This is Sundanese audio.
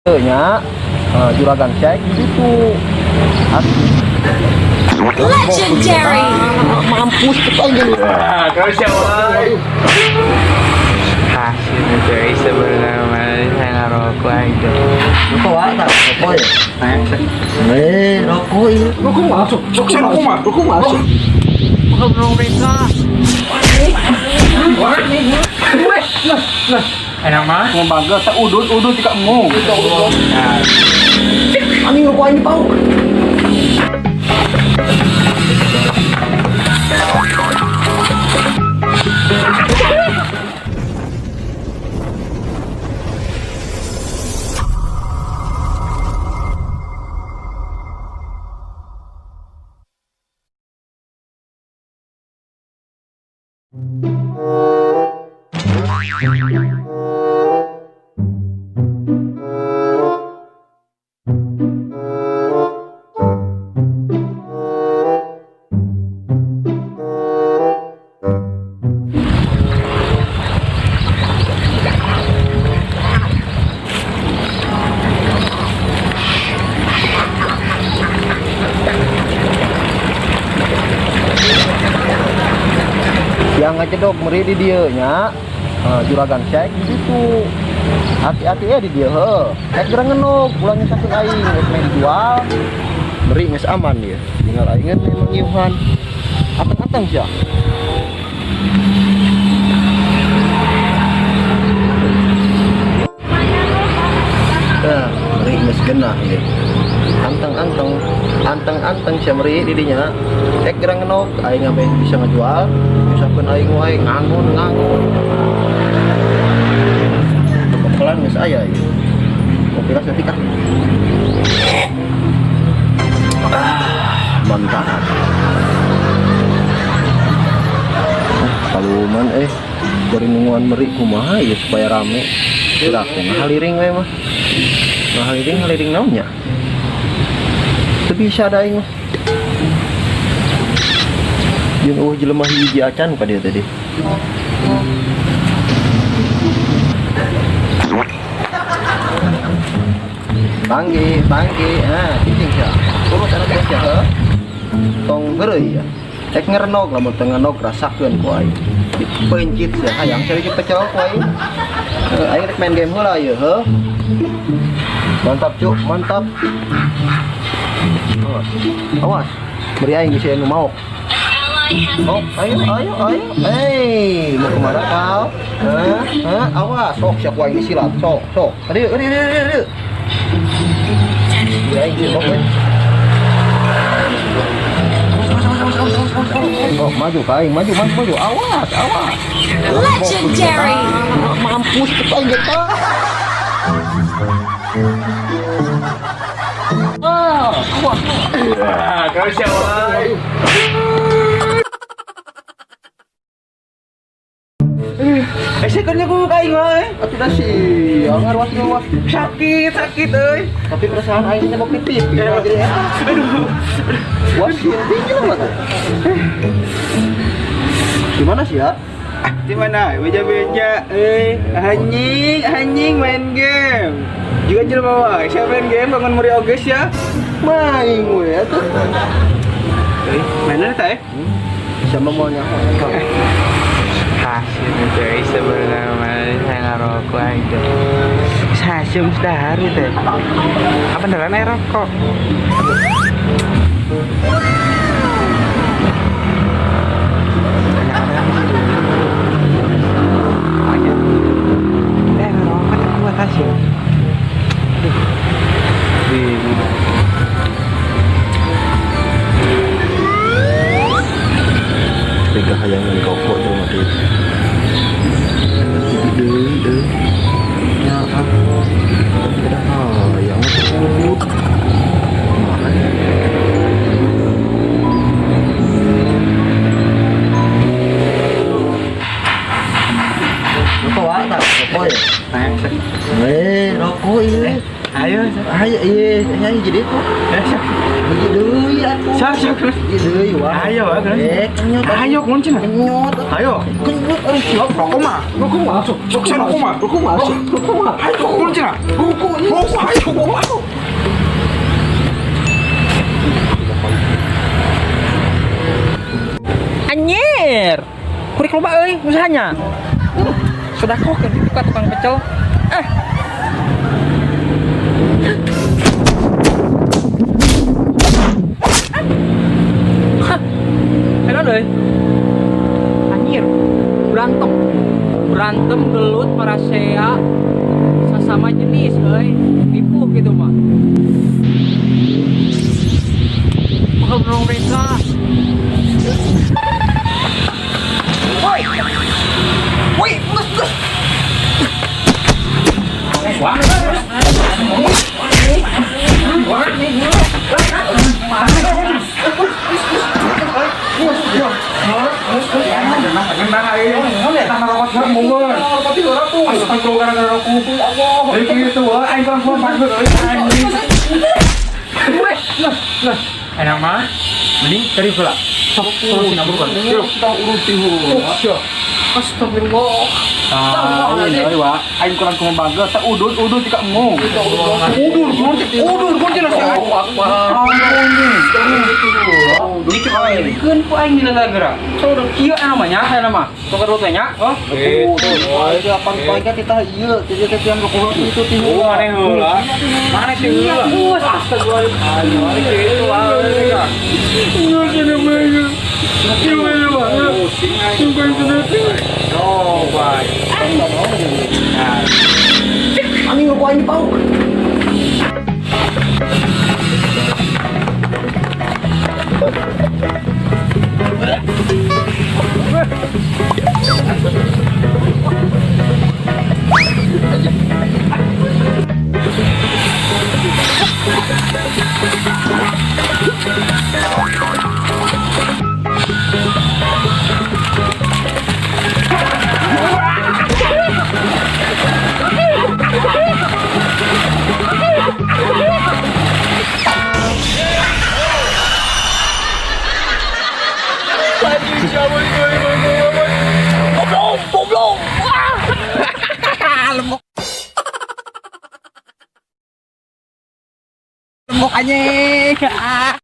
Nya juragan cek di situ. Legendary! Mampus kita aja. Kau siapa? Hasil dari sebelum saya ngerokok aja. Rokok wae tak rokok ya. Eh, rokok iya. Rokok masuk. Rokok masuk. Rokok masuk. Enak mah? Mau bangga tak udut udut tidak mau. Anjing rokok ini pau. Yang ngecedok meri di dia nya. Juragan cek di situ. Hati-hati ya di dia he. Cek gerang ngenog, ulah nyusakeun aing geus meh dijual. Meri geus aman dia. Tinggal aing teh mengiuhan. Ateng-ateng sia. Nah, meri geus genah ieu. Anteng-anteng, anteng-anteng sia meri di dinya. Cek gerang ngenog, aing ameh bisa ngejual. Nyusakeun aing wae ngangon-ngangon. Pelan geus aya ieu. Kopi ras detik ah. Ah, mantap. Kaluman dari nungguan meri kumaha ieu supaya rame. Gerak teh ngahaliring we mah. Ngahaliring haliring naon nya? Teu bisa da aing mah. Jeung eueuh jelema hiji acan ka dieu tadi. Banggi, banggi, ah, cicing sia. Urut anak teh sia heuh. Tong heureuy ya. Rek ngerenog lamun teu ngerenog rasakeun ku aing. Dipencit sia hayang cari pecel ku aing. Aing rek main game heula ieu heuh. Mantap cuk, mantap. Awas. Awas. Beri aing bisi anu maok. Oh, ayo, ayo, ayo. Hei, mau kemana kau? Hah? Hah? Awas, sok siap aing disilat, sok, sok. Aduh, aduh, aduh, aduh, aduh. Beri aing sok, euy. Oh, maju ka aing, maju, maju, maju. Awas, awas. Legendary! Mampus kita aing getah. Ah, awas. Kau siapa? Sekonnya ku kaing wae. Atuh dah sih, ngaruas ngaruas. Sakit, sakit euy. Tapi perasaan aing teh mau pipis. Jadi eta. Aduh. Wasin tinggi lah tuh. Gimana sih ya? Di mana? Beja-beja euy. Anjing, anjing main game. Juga jelema wae. Siapa main game bangun muri oge sia. Main we atuh. Euy, mana teh? Siapa mau nyaho? Hasil dari sebelum saya ngerokok aja. Hasil sudah hari teh. Apa beneran air rokok? Ngerokok tak kuat hasil. Aduh, bingung. Tiga hayang rokok tuh mati. Deui deui. Ya ah. Udah hayang tersebut. Mana? Rokok wae tak rokok ya. Rokok ieu. Ayo, ayo ieu, ayo jadi itu. Hiji deui atuh. Siap, siap. Hiji deui wah. Ayo, kenyot. Ayo kunci nah. Kenyot. Ayo. Kenyot euy. Siap, rokok mah. Rokok masuk. Rokok mah. Rokok masuk. Rokok mah. Ayo kunci nah. Rokok. Rokok ayo. Rek loba euy usahanya. Sedekah keur dibuka tukang pecel. Eh. Hah. Enak euy. Anjir. Berantem. Berantem gelut parasea sesama jenis euy. Nipu gitu mah. Bakal menolong mereka. Woi. Woi, nges nges. Wah. Enak mah, mending cari pula. Sok solusi nabur kan. Kita uruti heula. Astagfirullah. Ah, ini wa, aing kurang kumaha bangga, tak udud udud tika emu. Udur, udur, kunci nasi. Dikeun ku aing dina geura. So kieu namanya, aya nama. Tukar rute nya. Oh, Itu apa poin kita ieu, teu teu yang rokok itu ti Oh, maneh heula. Maneh sih heula. Astagfirullah. Oh, baik. Anjing rokok aing dipauk. Anjing.